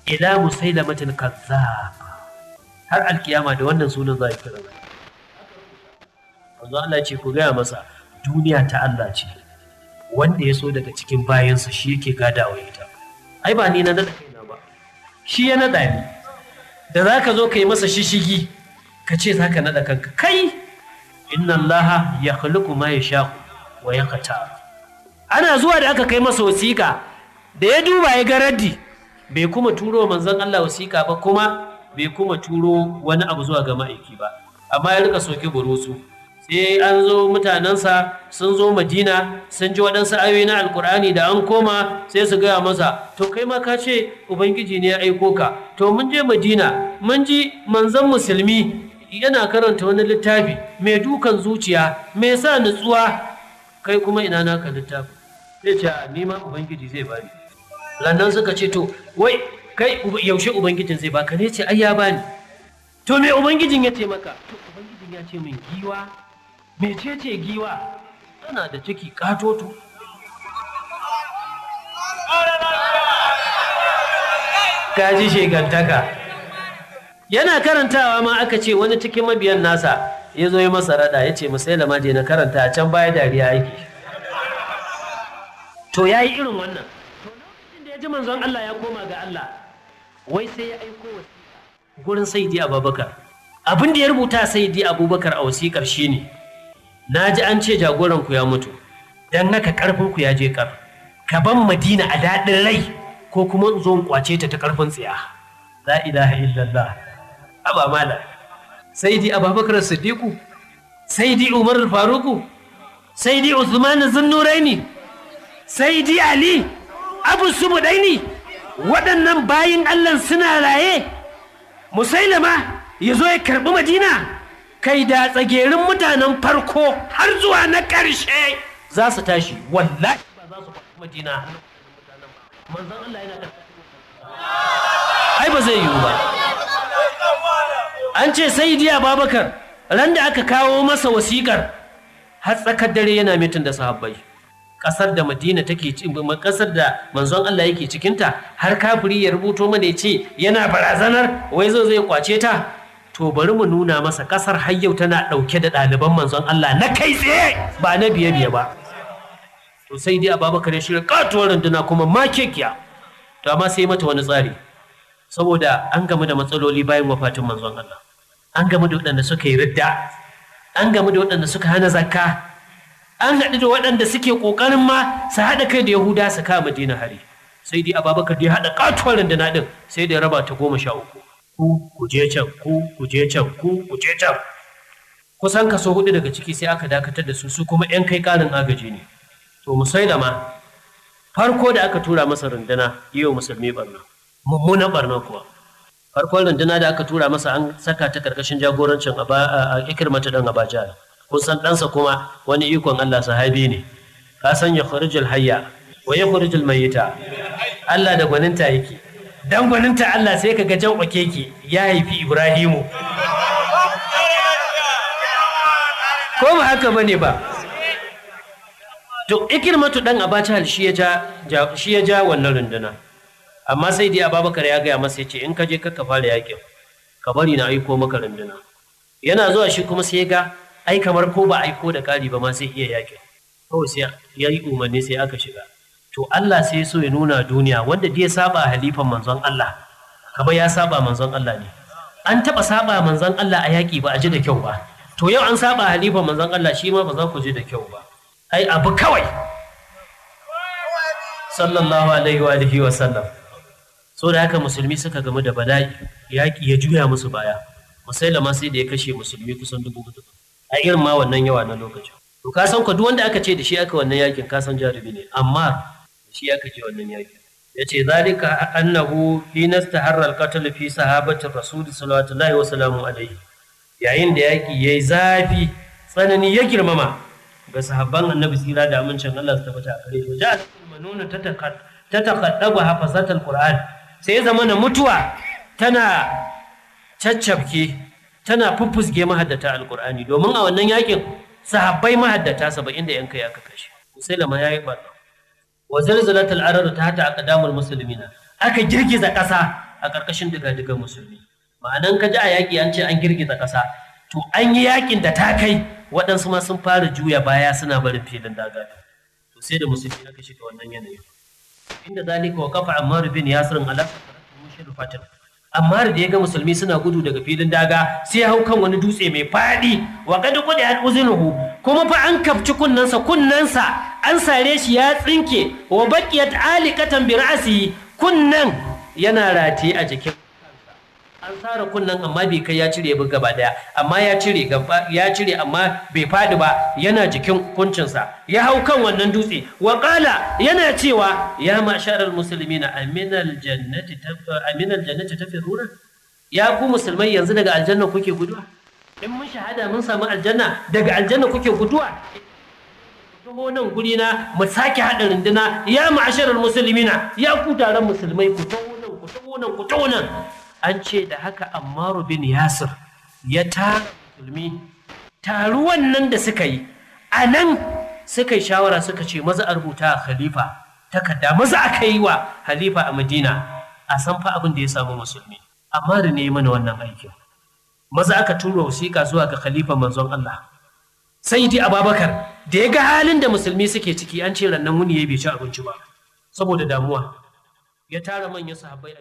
Ila Musailamatul Kazzab. Har alkiyama da wannan sunan za a kira. Manzo Allah ce ku gaya masa duniya ta Allah ce. Wanda ya so daga cikin bayansa shi yake gadawa ita. Ai ba ni na naɗa kaina ba. Shi ya naɗa ni. Da za ka zo ka yi masa shishigi ka ce za ka naɗa kanka. Kai! Inna Allaha ya khluqu ma yasha'u wa yaqtar. Ana zuwa da aka kai masa wasiƙa da ya duba ya ga raddi bai kuma turo manzon Allah wasiƙa ba kuma bai kuma turo wani abu zuwa ga ma'aiki ba, amma ya rika soke burusu. Sai an zo mutanensa sun zo Madina sun ji waɗansu ayoyi na Alkur'ani da an koma sai su gaya masa, to kai ma ka ce Ubangiji ne ya aiko ka, to mun je Madina mun ji manzon musulmi yana karanta wani littafi mai dukan zuciya mai sa nutsuwa, kai kuma ina naka littafi? Zai ce ni ma Ubangiji zai bani. Lannan suka ce to wai kai yaushe Ubangijin zai baka? Ne ce ai ya bani. To me Ubangijin ya ce maka? To Ubangijin ya ce min giwa. Mecece giwa? Tana da ciki katoto. Kaji shegantaka. Yana karantawa ma aka ce wani cikin mabiyan nasa ya zo yi masa rada ya ce Musailama je na karanta a can baya dariya yake. To ya yi irin wannan. To lokacin da ya ji manzon Allah ya koma ga Allah, wai sai ya aiko wasiƙa gurin Sayyidi Abubakar. Abin da ya rubuta Sayyidi Abubakar a wasiƙar shine, na ji an ce jagoran ku ya mutu, dan haka karfin ku ya je kar. Ka ban Madina a daɗin rai ko kuma in zo in kwace ta ta karfin tsiya. La ilaha illallah. Aba mala. Sayyidi Abubakar Siddiqu, Sayyidi Umar Faruku, Sayyidi Uthman Zunnuraini, Sayyidi Ali, Abu Sumudaini, waɗannan bayin Allah suna raye. Musailama ya zo ya karɓi Madina, kai da tsagerin mutanen farko har zuwa na ƙarshe za su tashi, wallahi ba za su kwaci Madina. Manzon Allah yana ƙarƙashin ai ba zai yiwu ba. An ce Sayyidi Abubakar ran da aka kawo masa wasiƙar har tsakar dare yana mitin da sahabbai. Ƙasar da Madina take, ƙasar da manzon Allah yake cikinta, har kafiri ya rubuto mana ya ce yana barazanar wai zo zai kwace ta. To bari mu nuna masa ƙasar har yau tana ɗauke da ɗaliban manzon Allah na kai tsaye ba na biye biye ba. To sai dai Abubakar ya shirya katuwar runduna kuma makekiya. To amma sai mata wani tsari, saboda an gamu da matsaloli bayan wafatin manzon Allah, an gamu da waɗanda suka yi ridda, an gamu da waɗanda suka hana zakka, an haɗu da waɗanda suke ƙoƙarin ma su haɗa kai da Yahuda su kama Madina hari. Sai dai Abubakar ya haɗa katuwar runduna ɗin sai da ya raba ta 13. Ku ku je can, ku ku je can, ku ku je can. Kusan kaso 4 daga ciki sai aka dakatar da su, su kuma 'yan kai ƙarin agaji ne. To Musailama farko da aka tura masa runduna yi wa musulmi barna, mummunan barna kuwa. Farkon runduna da aka tura masa an saka ta karkashin jagorancin Ikrimatu ɗan Abaja. Kun san ɗansa kuma wani ikon Allah sahabi ne. Ka san ya khurijul hayya wa ya khurijul mayyita. Allah da gwaninta yake. Dan gwaninta Allah sai ka ga jan okeke ya haifi Ibrahimu. Ko ba haka bane ba? To Ikrimatu ɗan Abacha shi ya ja wannan runduna. Amma sai dai Abubakar ya gaya masa ya ce in ka je ka fara yakin, ka bari na aiko maka runduna. Yana zuwa shi kuma sai ga ai kamar ko ba aiko da ƙari ba ma sai iya yakin. Kawai sai ya yi umarni sai aka shiga. To Allah sai so ya nuna duniya wanda ya saba halifan manzon Allah, kamar ya saba manzon Allah ne. An taɓa saba manzon Allah a yaƙi ba a ji da kyau ba. To yau an saba halifan manzon Allah shi ma ba za ku ji da kyau ba. Ai abu kawai. Sallallahu alaihi wa alihi wa sallam. So da haka musulmi suka gamu da bala'i, yaƙi ya juya musu baya. Musailama sai da ya kashe musulmi kusan 4,000. A irin ma wannan yawa na lokacin. To ka san ko duk wanda aka ce da shi aka wannan yakin ka san jarumi ne, amma da shi aka ce wannan yakin. Ya ce zalika annahu hina istaharra al-qatl fi sahabati rasul sallallahu alaihi wa alaihi. Yayin da yaki yayi zafi, tsanani ya girmama ga sahabban Annabi tsira da amincin Allah su tabbata a gare shi. Ja'al manuna tataqaddabu hafazat al-Qur'an. Sai ya zama na mutuwa tana caccabke, tana fuffusge mahaddata alkur'ani, domin a wannan yakin sahabbai mahaddata 70 da yan kai aka kashe. Musailama ya yi barna. Wa zalzalatul ardu tahta aqdamul muslimina, aka girgiza ƙasa a a ƙarƙashin diga-digan musulmi. Ma'anan ka ji a yaƙi an ce an girgiza ƙasa, to an yi yaƙin da ta kai waɗansu ma sun fara juya baya suna barin filin daga. To sai da musulmi aka shiga wannan yanayin. Inda zalika wa kafa Ammar bin Yasir ala mushrifatin. Ammar da ya ga musulmi suna gudu daga filin daga sai ya hau kan wani dutse mai faɗi wa qad qudi uzunuhu, kuma fa an kafci kunnensa, kunnensa an sare shi ya tsinke, wa baqiyat aliqatan bi ra'si, kunnen yana rataye a jikin an sare kunnen amma bai kai ya cire ba gaba daya, amma ya cire gaba ya cire amma bai fadi ba, yana jikin kuncinsa. Ya hau kan wannan dutse wa qala, yana cewa ya ma'sharal muslimina aminal jannati aminal jannati tafiruna, ya ku musulmai yanzu daga aljanna kuke guduwa? In mun shahada mun samu aljanna, daga aljanna kuke guduwa? Taho nan guri na mu sake haɗa runduna. Ya ma'asharal muslimina, ya ku taron musulmai, ku taho nan, ku taho nan, ku taho nan. An ce da haka Ammaru bin Yasir ya tara musulmi. Taruwan nan da suka yi a nan suka yi shawara, suka ce maza a rubuta a khalifa takarda, maza aka yi wa khalifa a Madina a san fa abin da ya samu musulmi. Ammaru ne mana wannan aikin. Maza aka tura wasiƙa zuwa ga khalifa manzon Allah Sayyidi Ababakar, da ya ga halin da musulmi suke ciki, an ce rannan wuni ya bai ci abinci ba saboda damuwa. Ya tara manyan sahabbai.